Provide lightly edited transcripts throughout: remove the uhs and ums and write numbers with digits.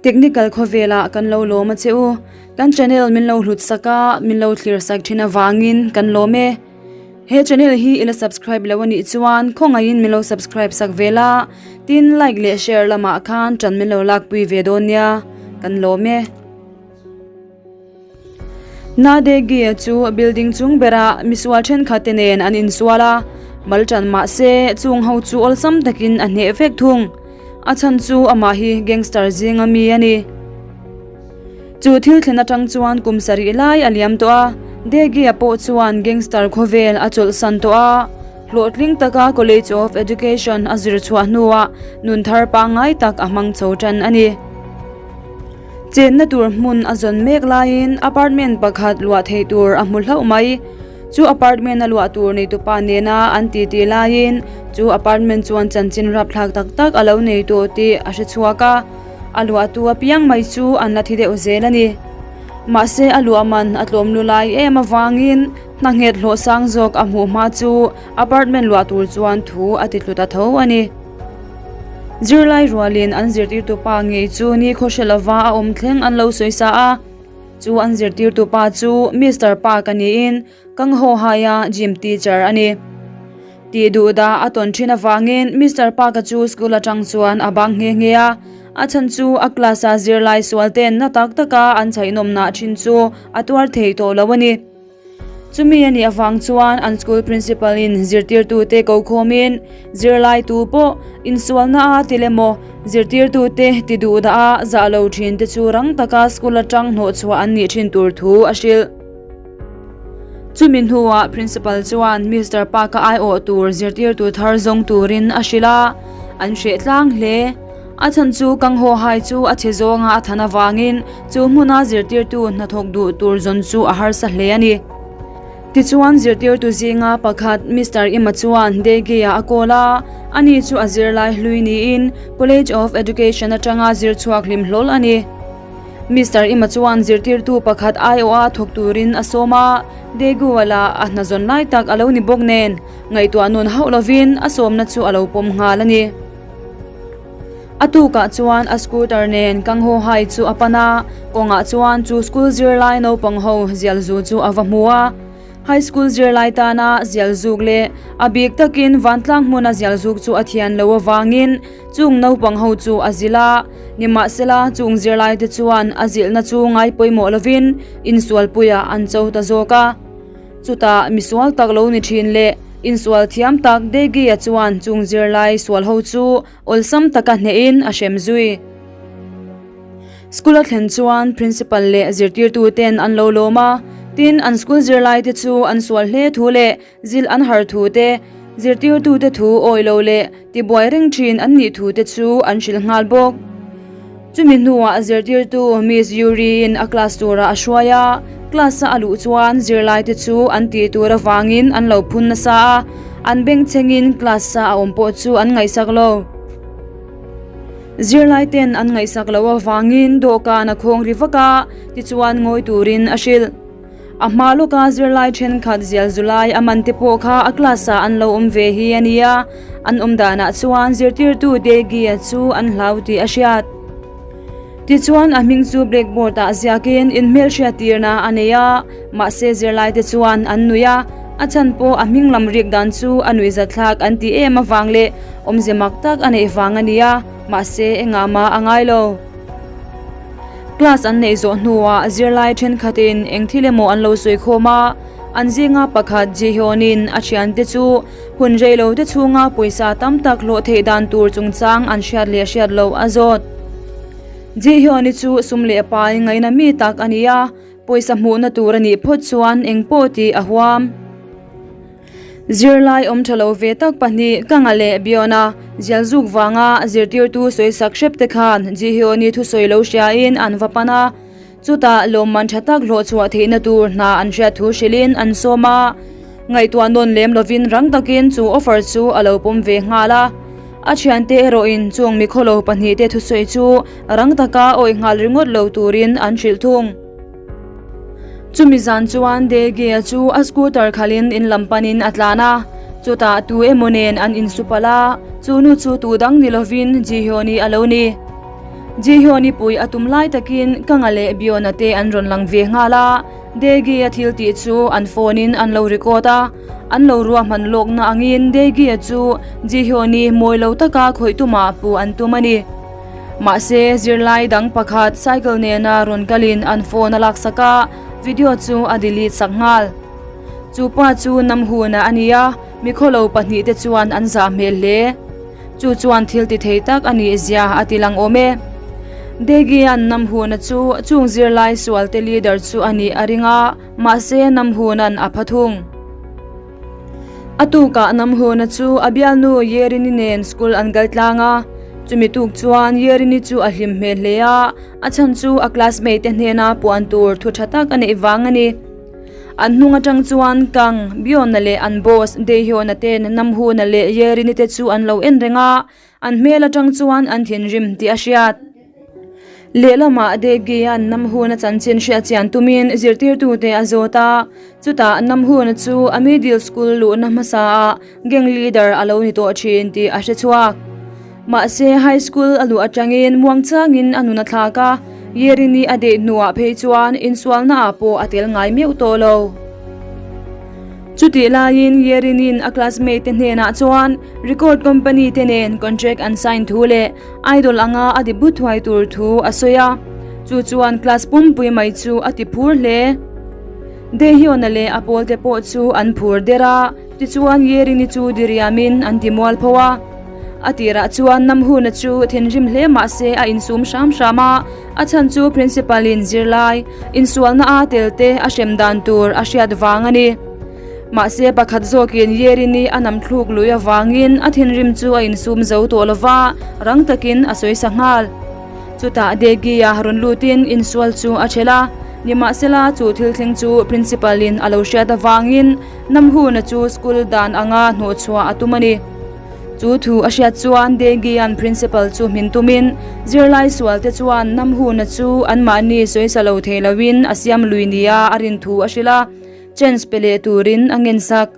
Technical khawvelah kan lo lawm a che u. Kan channel min lo hlut sak a, min lo thlir sak thin avangin kan lawm e. He channel hi i la subscribe lo a nih chuan khawngaihin min lo subscribe sak ve la, tin like leh share lamah khan tan min lo lakpui ve dawn nia, kan lawm e. Nadegia chu building chung berah misual thenkhat te nen an insual a, mal tan mah se chung ho chu awlsam takin a hneh vek thung. A chhan chu amah hi gangster zinga mi a ni. Chu thil thlen atang chuan kum sarih lai a liam tawh a, Degia pawh chuan gangster khawvel a chawlhsan tawh a, hlawhtling taka College of Education a zir chhuah hnuah nun thar pangngai tak a hmang chho tan a ni. Chenna tur hmun a zawn mek laiin apartment pakhat luah theih tur a hmu hlauh mai. Chu apartment a luah tur neitupa nena an titi laiin chu apartment chuan chanchin rapthlak tak tak a lo nei tawh tih a hre chhuak a, a luahtu apiang mai chu an la thi deuh zel a ni. Mahse a luah man a tlawm lu lai em avangin hna nghet hlawh sang zawk a hmuh hma chu apartment luah tur chuan thu a ti tlu ta tho a ni. Zirlai rualin an zirtirtu pa ngei chu nikhaw hre lova a awm thleng an lo sawi sa a, chu an zirtirtu pa chu Mister Park a niin Kang Ho Hai-a gym teacher a ni. Tih duh dah a tawn thin avangin Mister Park-a chu school atang chuan a bang nghe nghe a, a chhan chu a class-a zirlai sual ten na tak taka an chhaihnawmnah thin chu a tuar thei tawh lo a ni. Chumi a nih avang chuan an school principal in zirtirtute ko khawmin zirlaitu pawh insualna a ti lem aw, zirtirtute ti duh dah a zah lo thin te chu rang taka school atang hnawh chhuah an nih thin tur thu a hrilh. Chumi hnuah principal chuan Mister Park-a aiawh tur zirtirtu thar zawng turin a hrilh a, an hreh tlang hle. A chhan chu Kang Ho Hai chu a chhe zawnga a than avangin chu hmuna zirtirtu hnathawk duh tur zawn chu a harsa hle a ni. Tichuan zirtirtu zinga pakhat Mister Ima chuan Dege-ah a call a, ani chu a zirlai hlui niin College of Education atanga zir chhuak hlim hlawl a ni. Mister Ima chuan zirtirtu pakhat aiawha thawk turin a sawm a, Degu-a lah a hna zawn lai tak a lo ni bawk nen ngaihtuah nun hauh lovin a sawmna chu a lo pawm nghal a ni. A tukah chuan a scooter nen Kang Ho Hai chu a pan a, kawngah chuan chu school zirlai naupang ho zial zu chu a va hmu a. High school zirlai tana zial zuk leh a bik takin vantlang hmuna zial zuk chu a thian lo avangin chung naupang ho chu a zilh a, nimahsela chung zirlai te chuan a zilhna chu ngai pawimawh lovin insualpuiah an cho ta zawk a. Chutah misual tak lo ni thin leh insual thiam tak Degi-a chuan chung zirlai sual ho chu awlsam taka hnehin a hrem zui. School a thlen chuan principal leh zirtirtu ten an lo lawm a, tin an school zirlai te chu an sual hle thu leh zilh an har thu te, zirtirtu te thu awi lo leh Tibuai reng thin an nih thu te chu an hrilh nghal bawk. Chumi hnuah zirtirtu Miss Yuri-in a class turah a hruai a, class-a a luh chuan zirlai te chu an tih tur avangin an lo phun nasa a, an bengchhengin class-a a awm pawh chu an ngaihsak lo. Zirlai ten an ngaihsak loh avangin dawhkan a khawng ri vak a, tichuan ngawi turin a hrilh. A hma lawka zirlai thenkhat zial zulai a man te pawh kha a class ah an lo awm ve hi a nia, an awm danah chuan zirtirtu Degi-a chu an hlau tih a hriat. Tichuan a hming chu blackboard ah ziakin inhmelhriat tirna a nei a, mahse zirlai te chuan an nui a, a chhan pawh a hming lam rik dan chu a nuihzatthlak an tih em avang leh awmze mak tak a neih vang a nia, mahse engah mah a ngai lo. Class an neih zawh hnuah zirlai thenkhatin eng thil emaw an lo sawi khawm a, an zinga pakhat Jihyun-in a thiante chu hun reilo te chhunga pawisa tam tak hlawh theih dan tur chungchang an hriat leh hriat loh a zawt. Jihyun-i chu sum leh pai ngaina mi tak a ni a, pawisa hmuhna tur a nih phawt chuan eng pawh tih a huam. Zirlai awm tha lo ve tak pahnih Kanga leh Biona zialzuk vanga zirtirtu sawisak hrep te khan Jihyoni thusawi lo hriain an va pan a, chutah lawmman tha tak hlawh chhuah theihna tur hna an hriat thu hrilhin an sawm a, ngaihtuah nawn lem lovin rang takin chu offer chu a lo pawm ve nghal a. A thiante erawhin chung mikhawlo pahnihte thusawi chu rang taka awih nghal ringawt lo turin an hrilh thung. Chumi zan chuan Dege-a chu a scooter khalhin in lam panin a tlan a, chutah tu emaw nen an insupalh a, chu nu chu tu dang ni lovin Ji-hyun-i a lo ni. Ji-hyun-i pui a tum lai takin Kanga leh Biona te an rawn lang ve nghal a, Daegi-a thil tih chu an phone in an lo record a, an lo ruahman lawkna angin Daegi-a chu Ji-hyun-i mawi lo taka khawih tumah puh an tum a ni. Mahse, zirlai dang pakhat cycle nena rawn kalin an phone a laksak a, video chu a delete sak nghal. Chu pa chu Namhuna a ni a, mikhawlo pahnihte chuan an zah hmel hle. Chu chuan thil ti thei tak a nih zia a ti lang awm e. Daegian Namhuna chu chung zirlai sualte leader chu a nih a ring a, mahse Namhuna'n a pha thung. A tukah Namhuna chu a bialnu Yerini nen school an kal tlang a, chumi tuk chuan Yerini chu a hlim hmel hle a, a chhan chu a classmate te hnena puan tur thu tha tak a neih vang a ni. An hnung atang chuan Kang, Biona leh an boss Daehyun-a ten Namhuna leh Yerini te chu an lo en reng a, an hmel atang chuan an thinrim tih a hriat. Lehlamah Daegia'n Namhuna chanchin hriat chian tumin zirtirtute a zawt a, chutah Namhuna chu a middle school luhna hmasaah Gang leader a lo ni tawh thin tih a hre chhuak. Mahse, high school a luh atangin muangchangin a nun a thlak a, Yerini a deh hnuah phei chuan insualnaah pawh a tel ngai meuh tawh lo. Chutih laiin Yerinin a classmate te hnenah chuan record company te nen contract an sign thu leh idol anga a debut thuai tur thu a sawi a, chu chuan class pumpui mai chu a ti phur hle. Daehyun-a leh a pawlte pawh chu an phur der a. Tichuan Yerini chu diriamin an ti mual pho a. A tirah chuan Namhuna chu thinrim hle mah se a insum hram hram a, a chhan chu Principal in zirlai insualna a tel te a hrem dan tur a hriat vang a ni. Mahse pakhat zawkin Yerini a nam thluk lui avangin a thinrim chu a insum zo tawh lo va, rang takin a sawi sa nghal. Chutah Degia rawn lutin insual chu a ṭhelh a, nimahsela chu thil thleng chu Principal in a lo hriat avangin Namhuna chu school dan anga hnawhchhuah a tum a ni. Chu thu a hriat chuan Dengian principal chu hmin tumin zirlai sualte chuan Namhuna chu anmahni sawisa lo thei loin a siam lui nia a rin thu a hrilh a, chance pe leh turin a ngensak.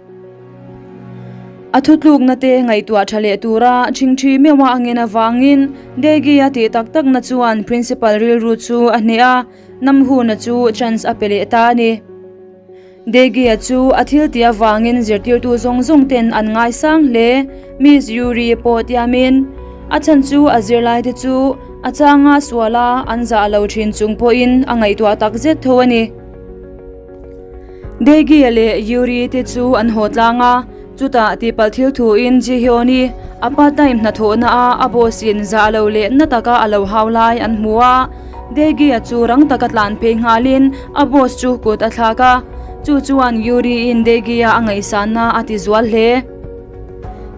A thutlukna te ngaihtuah tha leh tura ṭhingṭhi meuha a ngen avangin Dengia tih tak takna chuan principal rilru chu a hneh a, Namhuna chu chance a pe leh ta a ni. Degia chu a thil tih avangin zirtirtu zawng zawng ten an ngaisang hle, Miss Yuri pawh tiamin. A chhan chu a zirlaite chu a changa suala an zah lo thin chung pawhin a ngaihtuah tak zet tho a ni. Degia leh Yuri te chu an haw tlang a, Chutah tihpalh thil thuin Ji-hyun-i a part time hnathawhna a a boss in zah lo leh na taka a lo hau lai an hmu a. Dae-gi-a chu rang taka tlan phei nghalin a boss chu kut a thlak a, chu chuan Yuri-in Dae-gi-a a ngaihsanna a ti zual hle.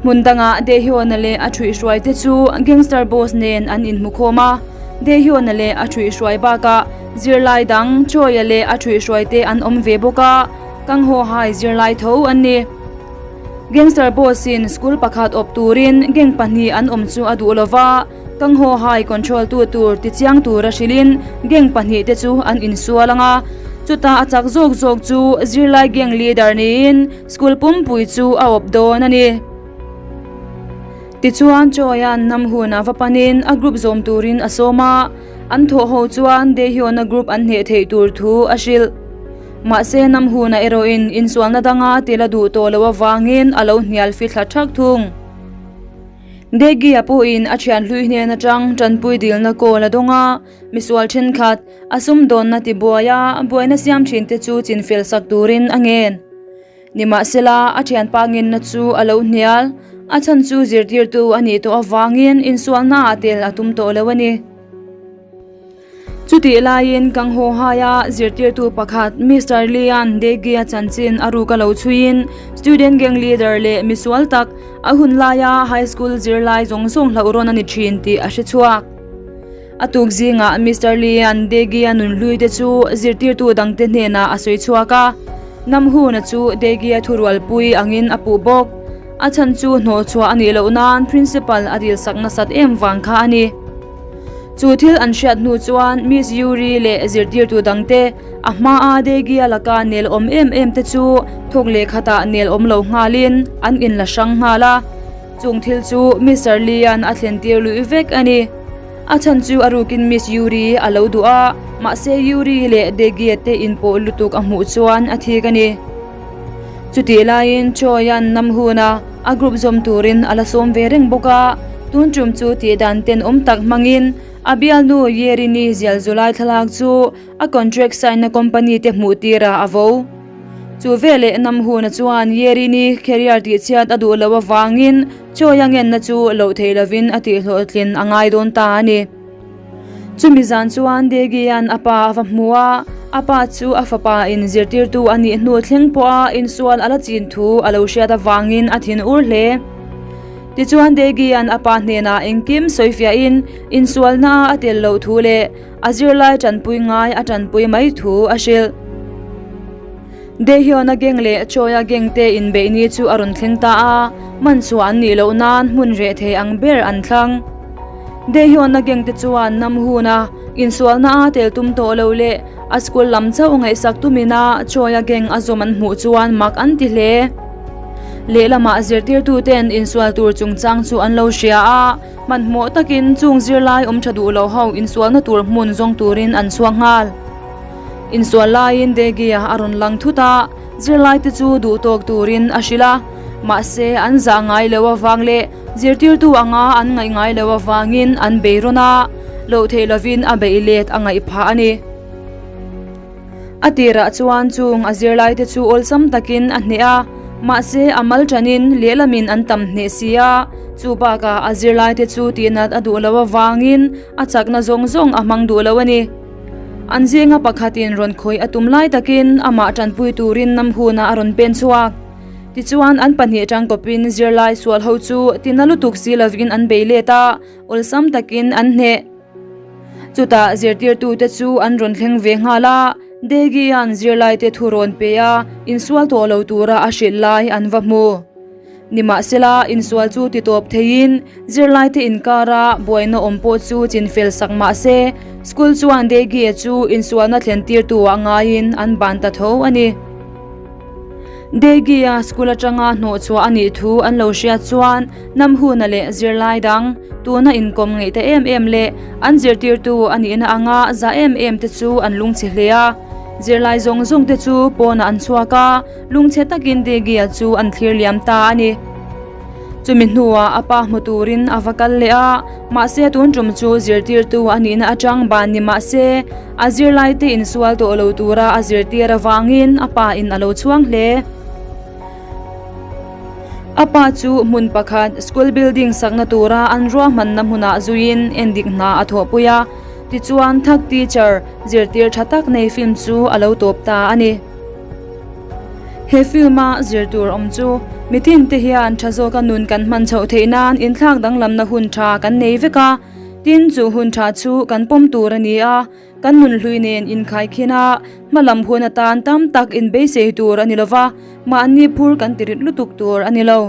Hmun dangah Dae-hyun-a leh a ṭhuihhruai te chu gangster boss nen an inhmukhawm a, Dae-hyun-a leh a ṭhuihhruai bakah zirlai dang Choi-a leh a ṭhuihhruai te an awm ve bawk a. Kang haw hai zirlai tho an ni. Gangster boss in school pakhat awp turin gang pahnih an awm chu a duh lova, Kang haw hai control tu tur tichiang tura hrilhin gang pahnih te chu an insual ang a, chutah a chak zawk zawk chu zirlai gang leader niin school pumpui chu a awp dawn a ni. Tichuan Choi-a'n Namhun-a va panin a group zawm turin a sawm a, an thawh ho chuan Daehyun-a group an hneh theih tur thu a hrilh. Mahse Namhuna erawhin insualna danga tel a duh tawh loh avangin a lo hnial fithla thak thung. Daegia pawhin a thian hlui hnen atang tanpui dilna call a dawng a, misual thenkhat a sumdawnna tibuai a buaina siam thinte chu chinfel sak turin a ngen. Nimahsela a thianpa ngenna chu a lo hnial, a chhan chu zirtirtu a nih tawh avangin insualna ah tel a tum tawh lo a ni. Chutih laiin Kang Ho Hai-a zirtirtu pakhat Mister Lee-a'n Dae-gi-a chanchin a ruk a lo chhuiin student gang leader leh misual tak a hun laia high school zirlai zawng zawng hlauh rawn a ni thin tih a hre chhuak. A tuk zingah Mister Lee-a'n Dae-gi-a nunhlui te chu zirtirtu dangte hnenah a sawi chhuak a, Namhuna chu Dae-gi-a thurualpui angin a puh bawk. A chhan chu hnawhchhuah a nih loh nan principal a dilsak nasat em vang kha a ni. Chu thil an hriat hnu chuan Miss Yuri leh zirtirtu dangte a hmaa Daegia laka nel awm em em te chu thawk leh khatah nel awm lo nghalin an inla hrang nghal a, chung thil chu Mister Lee-a'n a thlen tir luih vek a ni. A chhan chu a rukin Miss Yuri a lo duh a, mahse Yuri leh Daegie te inpawh lutuk a hmuh chuan a thik a ni. Chutih laiin Choi-a'n Namhoon-a a group zawm turin a la sawm ve reng bawk a, tun tum chu tihdan tenawm tak hmangin a bialnu Yerin-i zial zulai thlalak chu a contract sign-na company te hmuh tirah a vo. Chu veleh Namhoon-a chuan Yerin-i career tihchhiat a duh loh avangin Chawi a ngenna chu loh theih lovin a tihhlawhtlin a ngai dawn ta a ni. Chumi zan chuan Degian a pa a va hmu a, a pa chu a fapa in zirtirtu a nih hnu thleng pawha insual a la chin thu a lo hriat avangin a thin ur hle. Tichuan Degian a pa hnenah engkim sawifiahin insualna a tel loh thu leh a zirlai tanpui ngai a tanpui mai thu a hrilh. Daehyun-a gang leh Choi-a gang te inbeih ni chu a rawn thleng ta a, man chhuah an nih loh nan hmun reh thei ang ber an thlang. Daehyun-a gang te chuan Namhoon-a insualna a tel tum tawh lo leh a school lam chauh ngaihsak tumina Choi-a gang a zawm an hmuh chuan mak an ti hle. Lehlamah zirtirtuten insual tur chungchang chu an lo hria a, hmanhmawh takin chung zirlai awm tha duh lo ho insualna tur hmun zawng turin an chhuak nghal. Insual laiin Degia a rawn lang thut a, zirlaite chu duh tawk turin a hrilh a. Mahse, an zah ngai lo avang leh zirtirtu anga an ngaih ngai lo avangin an bei rawn a, loh theih lovin a beih let a ngaih phah a ni. A tirah chuan chung a zirlaite chu awlsam takin a hneh a, mahse a mal tanin lehlamin an tam hneh si a, chu bakah a zirlaite chu tihnat a duh lo avangin a chakna zawng zawng a hmang duh lo a ni. An zinga pakhatin rawn khawih a tum lai takin amah tanpui turin Namhuna a rawn pen chhuak. Tichuan an pahnih tangkawpin zirlai sual ho chu tina lutuk si lovin an bei let a, awlsam takin an hneh. Chutah zirtirtute chu an rawn thleng ve nghal a, Degia'n zirlaite thu rawn pe a, insual tawh lo tura a hrilh lai an va hmu. Nimahsela, insual chu ti tawp theiin zirlaite inkara buaina awm pawh chu chinfel sak mah se, school chuan Degie chu insualna thlen tirtu ah ngaiin an ban ta tho a ni. Degie-a school atanga hnawhchhuah a nih thu an lo hriat chuan Namhuna leh zirlai dang tuna inkawm ngeih ta em em leh an zirtirtu a nihna anga za em em te chu an lungchhe hle a. Zirlai zawng zawng te chu pawnah an chhuak a. Lungchhe takin Degia chu an thlir liam ta a ni. Chumi hnuah a pa hmu turin a va kal leh a, mahse tun tum chu zirtirtu a nihna atang ban ni mahse a zirlaite insual tawh lo tura a zirtir avangin a pa in a lo chhuang hle. A pa chu hmun pakhat school building sakna tura an ruahmanna hmunah zuiin endik hna a thawhpui a, tichuan thak teacher zirtir tha tak nei film chu a lo tawp ta a ni. He film-a zir tur awm chu mitin te hian tha zawka nun kan hman chhoh theih nan inthlak danglamna hun tha kan nei vek a, tin chu hun tha chu kan pawm tur a ni a, kan nun hlui nen inkhaikhin a, hma lam hun atan tam tak inbeisei tur a ni lova, mahni phur kan ti rit lutuk tur a ni lo.